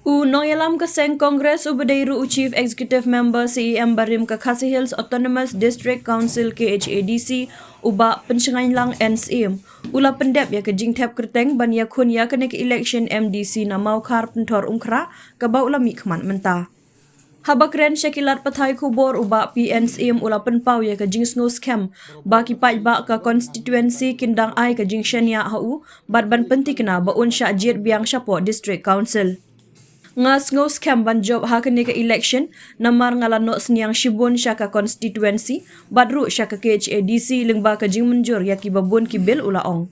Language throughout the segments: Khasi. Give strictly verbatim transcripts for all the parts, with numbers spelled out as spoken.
U nongïalam ka seng Congress uba dei ruh u Chief Executive Member C E M barim ka Khasi Hills Autonomous District Council K H A D C, u Bah Pynshngain Lang N Syiem, u la pyndep ïa ka jingthep kyrteng ban ïakhun ïa kane ka election M D C na Mawkhar Pynthorumkhrah kaba u la mihkhmat mynta. Haba kren sha ki lad pathai khubor, u Bah P N Syiem u la pynpaw ïa ka jingsngewskhem ba ki paidbah ka constituency kin dang ai ka jingshaniah ha u bad ban pynthikna ba un shah jied biang shapoh District Council. Nga sngewskhem ban jop ha kane ka election namar nga la noh synñiang shibun sha ka constituency bad ruh sha ka K H A D C lyngba ka jingmynjur ïa kiba bun ki bill, u la ong.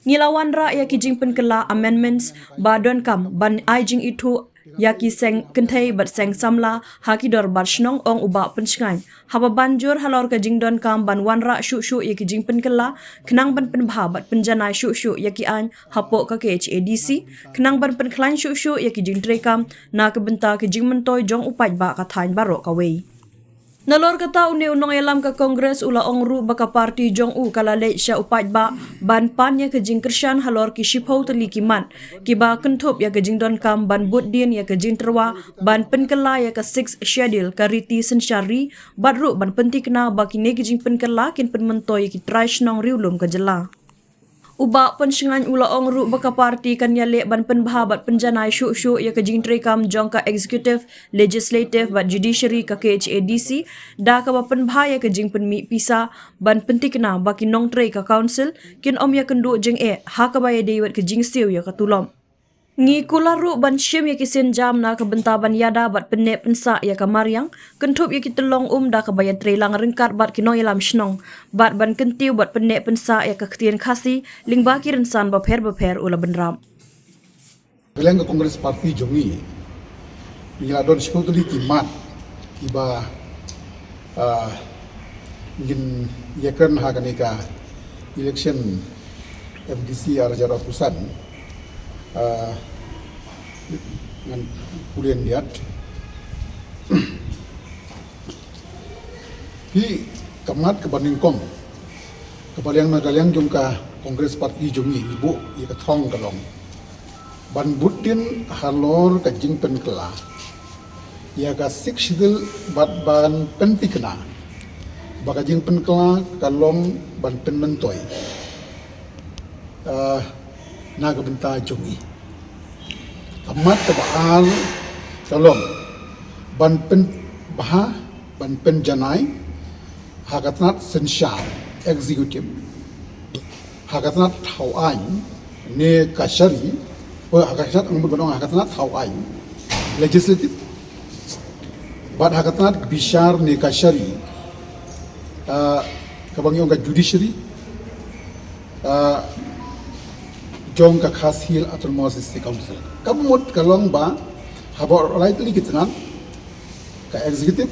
Ngi la wanrah ïa ki jingpynkylla, amendments, ba donkam ban ai jingithuh ïa ki seng kynthei bad seng samla ha ki dorbar shnong, ong u Bah Pynshngain. Haba ban jur halor ka jingdonkam ban wanrah shuh shuh ïa ki jingpynkylla khnang ban pynbha bad pynjanai shuh shuh ïa ki aiñ hapoh ka K H A D C, khnang ban pynkhlaiñ shuh shuh ïa ki jingtreikam na ka bynta ki jingmyntoi jong u paidbah ka thaiñ baroh kawei. Nalor kata, une u nongïalam ka Congress u la ong ruh ba ka party jong u ka la leit sha u paidbah ban pan ïa ka jingkyrshan halor ki shiphew tylli ki mat kiba kynthup ïa ka jingdonkam ban bud dien ïa ka jingtyrwa ban pynkylla ïa ka Sixth Schedule, ka riti synshar ri, bad ruh ban pynthikna ba kine ki jingpynkylla kin pynmyntoi ïa ki trai shnong riewlum ka jylla. U Bah Pynshngain u la ong ruh ba ka party kan ïaleh ban pynbha bad pynjanai shuh shuh ïa ka jingtreikam jong ka executive, legislative bad judiciary ka K H A D C da kaba pynbha ïa ka jingpynmih pisa ban pynthikna ba ki nongtrei ka council kin ym ïakynduh jingeh ha kaba ïadei bad ka jingsiew ïa ka tulop. Ngi kular ruh ban shim ïa ki sienjam na ka bynta ban ïada bad pynneh pynsah ïa ka mariang, kynthup ïa ki tyllong um da kaba ïatreilang ryngkat bad ki nongïalam shnong, bad ban kyntiew bad pynneh pynsah ïa ka ktien Khasi lyngba ki rynsan bapher bapher, u la bynrap. Ka liang ka Congress Party jong ngi, ngi la don shiphew tylli ki mat kiba, ah, ngin ïakren ha kane ka election M D C ar hajar arphew san. Ah, ngan pule khyndiat. Phi, ka mat kaba nyngkong kaba liang na ka liang jong ka Congress Party jong ngi, ngi buh ïa ka thong ka long ban bud dien halor ka jingpynkylla ïa ka Sixth Schedule bad ban pynthikna ba ka jingpynkylla ka long ban pynmyntoi, ah, na ka bynta jong ngi. Ka mat kaba ar ka long ban pynbha, ban pynjanai ha ka tnat synshar, executive, ha ka tnat thaw aiñ ne kashari, o, ha ka tnat, ngan mut ban ong ha ka tnat thaw aiñ, legislative, bad ha ka tnat bishar ne kashari, ah, kaba ngi ong ka judiciary, ah, jong ka Khasi Hills Autonomous District Council. Kaba mut ka long ba haba lai tylli ki tnat, ka executive,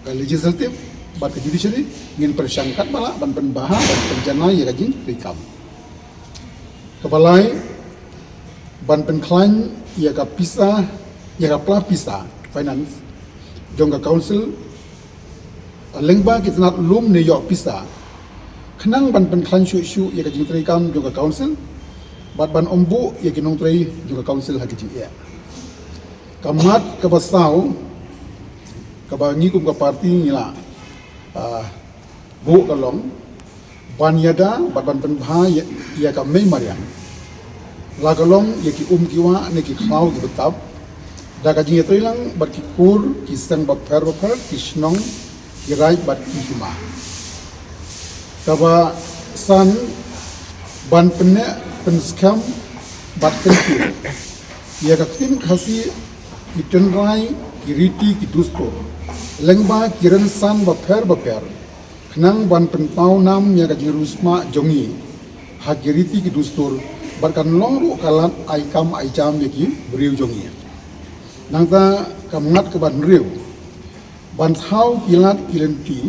ka legislative bad ka judiciary, ngin pyrshang katba lah ban pynbha, ban pynjanai ïa ka jingtreikam. Kaba lai, ban pynkhlaiñ ïa ka pisa, ïa ka pla pisa finance jong ka council lyngba ki tnat lum ne ïoh pisa, khnang ban pynkhlaiñ shuh shuh ïa ka jingtreikam jong ka council bad ban ym buh ïa ki nongtrei jong ka council ha ki jingeh. Ka mat kaba saw kaba ngi kum ka party ngi la, ah, buh ka long ban ïada bad ban pynbha ïa, ïa ka mei mariang, la ka long ïa ki um ki wah ne ki khlaw ki btap, da ka jingïatreilang bad ki kur ki seng bapher bapher, ki shnong, ki raid bad ki hima. Kaba san, ban pynneh pynskhem bad kyntiew ïa ka ktien Khasi, ki tynrai, ki riti, ki dustur lyngba ki rynsan bapher bapher, khnang ban pynpaw nam ïa ka jingriewspah jong ngi ha ki riti ki dustur, bad kan long ruh ka lad ai kam ai jam ïa ki briew jong ngi. Nangta ka mat kaba hynriew, ban thaw ki lad ki lynti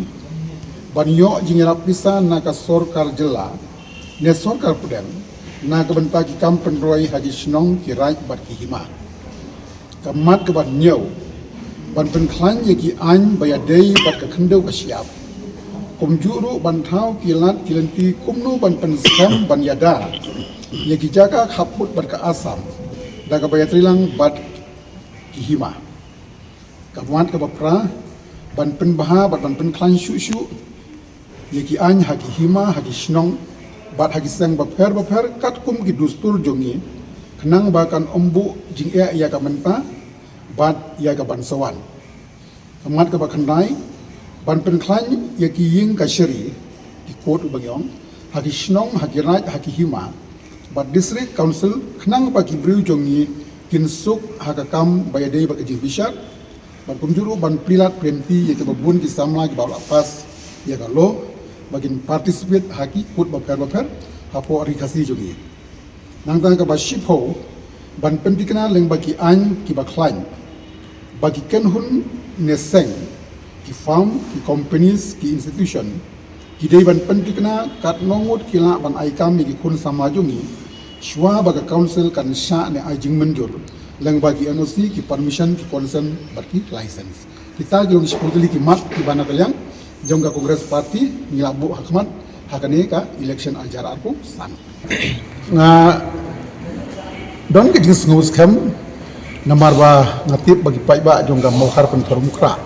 ban ïoh jingïarap pisa na ka sorkar jylla ne sorkar pdeng na ka bynta ki kam pynroi ha ki shnong, ki raid bad ki hima. Ka mat kaba hynñiew, ban pynkhlaiñ ïa ki aiñ ba ïadei bad ka khyndew ka shyiap, kumjuh ruh ban thaw ki lad ki lynti kumno ban pynskhem ban ïada ïa ki jaka khappud bad ka Assam da kaba ïatreilang bad hima. Ka mat kaba phra, ban pynbha bad ban pynkhlaiñ shuh shuh ïa ki aiñ ha ki hima, ha ki shnong bad ha ki seng bapher bapher katkum ki dustur jong ngi, khnang ba kan ym buh jingeh ïa ka mynta bad ïa ka ban sa wan. Ka mat kaba khyndai, ban pynkhlaiñ ïa ki ïing kashari, ki kot uba ngi ong, ha ki shnong, ha ki raid, ha ki hima bad district council, khnang ba ki briew jong ngi kin suk ha ka kam ba ïadei bad ka jingbishar. Bad kumjuh ruh ban plie lad plie lynti ïa kiba bun ki samla kiba la pass ïa ka law ba kin participate ha ki kot bapher bapher hapoh Ri Khasi jong ngi. Nangta kaba shiphew, ban pynthikna lyngba ki aiñ kiba khlaiñ ba ki kynhun ne seng, ki firm, ki companies, ki institution, ki dei ban pynthikna katno ngut ki lah ban ai kam ïa ki khun samla jong ngi shuwa ba ka council kan shah ne ai jingmynjur lyngba ki N O C, ki permission, ki consent bad ki license. Kita ki long shiphew tylli ki mat kiba na ka liang jong ka Congress Party ngi la buh ha khmat ha kane ka election ar hajar arphew san. Nga don ka jingsngew skhem namar ba nga tip ba ki paidbah jong ka Mawkhar Pynthorumkhrah,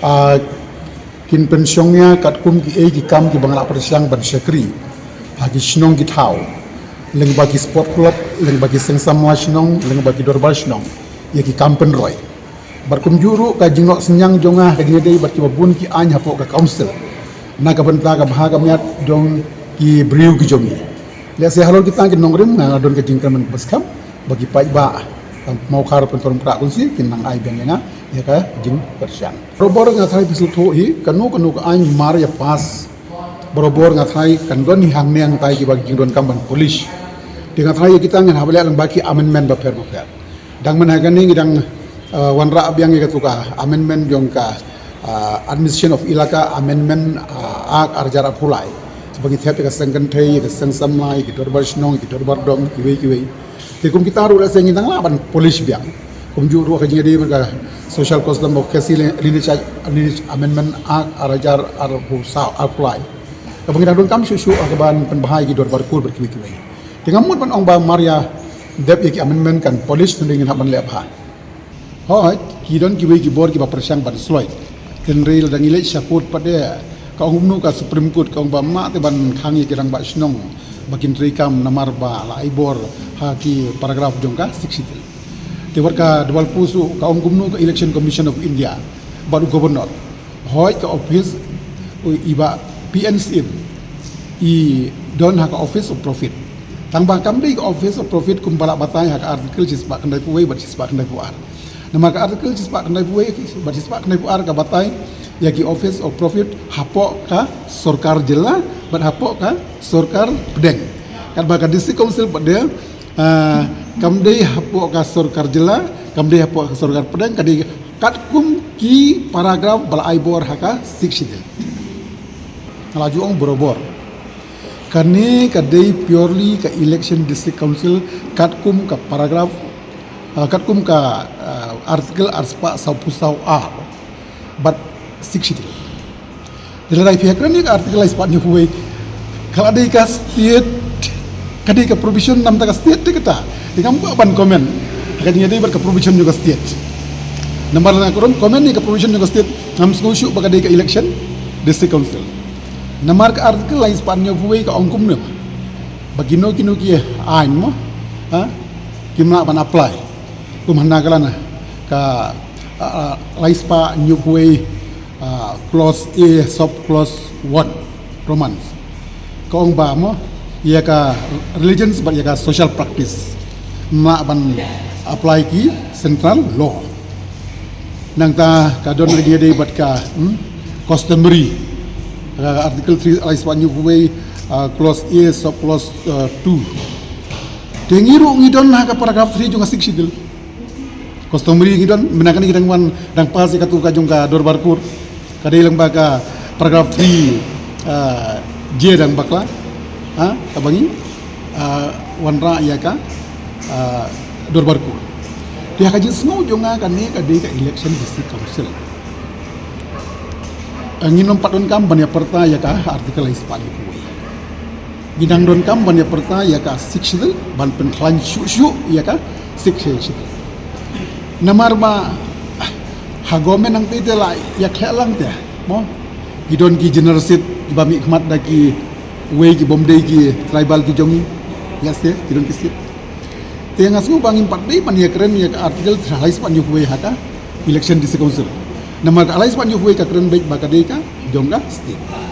ah, kin pynshong ïa katkum kiei ki kam kiba nga la pyrshang ban shakri ha ki shnong ki thaw, lyngba ki sport club, lyngba ki seng samla shnong, lyngba ki dorbar shnong, ïa ki kam pynroi. Bad kumjuh ruh ka jingnoh synñiang jong nga ka jingïadei bad kiba bun ki aiñ hapoh ka council na ka bynta ka bha ka miat jong ki briew ki jong ngi. Lehse halor kita ki nongrim nga don ka jingkyrmen kaba skhem ba ki paidbah ka Mawkhar Pynthorumkhrah Constituency kin nang ai biang ïa nga ïa ka jingpyrshang. Barabor nga tharai phi sngewthuh hi, kano kano ka aiñ mar ïa pass, barabor nga tharai kan don hi hangne hangtai kiba ki jingdonkam ban polish. Te nga tharai ïa kita ngin hap leh lyngba ki amendment bapher bapher. Dang mynta kane ngi dang, uh, wanrah biang ïa katu ka amendment jong ka, uh, Administration of Elaka Amendment, uh, Act ar hajar arphew lai. Ba ngi thep ïa ka seng kynthei, ïa ka seng samla, ïa ki dorbar shnong, ïa ki dorbar dong, kiwei kiwei. Te kum kita ruh lehse ngi dang lah ban polish biang. Kumjuh ruh ka jingïadei bad ka Social Custom of Khasi Lineage, Lineage Amendment Act ar hajar arphew saw, arphew lai. Kaba ngi dang donkam shuh shuh ha kaban pynbha ïa ki dorbar kur bad kiwei kiwei. Te nga mut ban ong ba mar ïa dep ïa ki amendment kan polish, hynrei ngin hap ban leh bha. Hooid, ki don kiwei ki bor kiba pyrshang ban sloi. Hynrei lada ngi leit sha court pat de, ka ong kumno ka Supreme Court, ka ong ba ym lah te ban khang ïa ki rangbah shnong ba kin treikam namar ba la ai bor ha ki paragraph jong ka Sixth Schedule. Te wat ka Dewal Post ruh ka ong kumno ka Election Commission of India bad u Governor. Hooid, ka office, u, i Bah P N Syiem i don ha ka office of profit. Tang ba kam dei ka office of profit kumba la batai ha ka article shispah khyndaiphew wei bad shispah khyndaiphew ar. Namar ka article shispah khyndaiphew wei bad shispah khyndaiphew ar ka batai ïa ki office of profit hapoh ka sorkar jylla bad hapoh ka sorkar pdeng. Katba ka District Council pat de, ah, kam dei hapoh ka sorkar jylla, kam dei hapoh ka sorkar pdeng, ka dei katkum ki paragraph ba la ai bor ha ka Sixth Schedule. Nga la ju ong barabor, kane ka dei purely ka election District Council katkum ka paragraph, ah, katkum ka, ah, article arspah sawphew saw ar bad Sixth Schedule. Te lada phi kren ïa ka article lai spah hynñiewphew wei, ka la dei ka state, ka dei ka provision namar ka state te kata. Te ngam kwah ban comment ha ka jingïadei bad ka provision jong ka state. Namar lada nga comment ïa ka provision jong ka state, ngam sngew shuh ba ka dei ka election District Council. Namar ka article lai spah hynñiewphew wei ka ong kumne ba kino kino ki aiñ mo, ha, kim lah ban apply. Kum hana ka lana ka, ah, ah, lai spah hynñiewphew wei, ah, clause A, sub clause one, Roman. Ka ong ba mo, ïa ka religions bad ïa ka social practice ym lah ban apply ki central law. Nangta ka don ka jingïadei bad ka, hmm, customary. Ka article three, lai spah hynñiewphew wei, ah, clause A, sub clause, ah, two. Te ngi ruh ngi don ha ka paragraph three jong ka Sixth Schedule. Customary ngi don, mynta kane ngi dang wan, dang pass ïa katu ka jong ka Dorbar Kur. Ka dei lyngba ka paragraph three, ah, J dang bakla. Ha, kaba ngi, ah, wanrah ïa ka, ah, Dorbar Kur. Te ha ka jingsngew jong nga kane ka dei ka election District Council. Ah, ngin ym pat donkam ban ïa pyrta ïa ka article lai spah hynñiewphew wei. Ngi dang donkam ban ïa pyrta ïa ka Sixth Schedule, ban pynkhlaiñ shuh shuh ïa ka Sixth Schedule. Namar ba ha government nangta te la ïa khleh lang te mo. Ki don ki general seat kiba mih khmat da kiwei ki bym dei ki tribal ki jong ngi. Ïa te ki don ki seat. Te nga sngew ba ngim pat dei ban ïa kren ïa ka article three lai spah hynñiew phew wei ha ka election district council. Namar ka lai spah hynñiew phew wei ka kren beit ba ka dei ka jong ka state.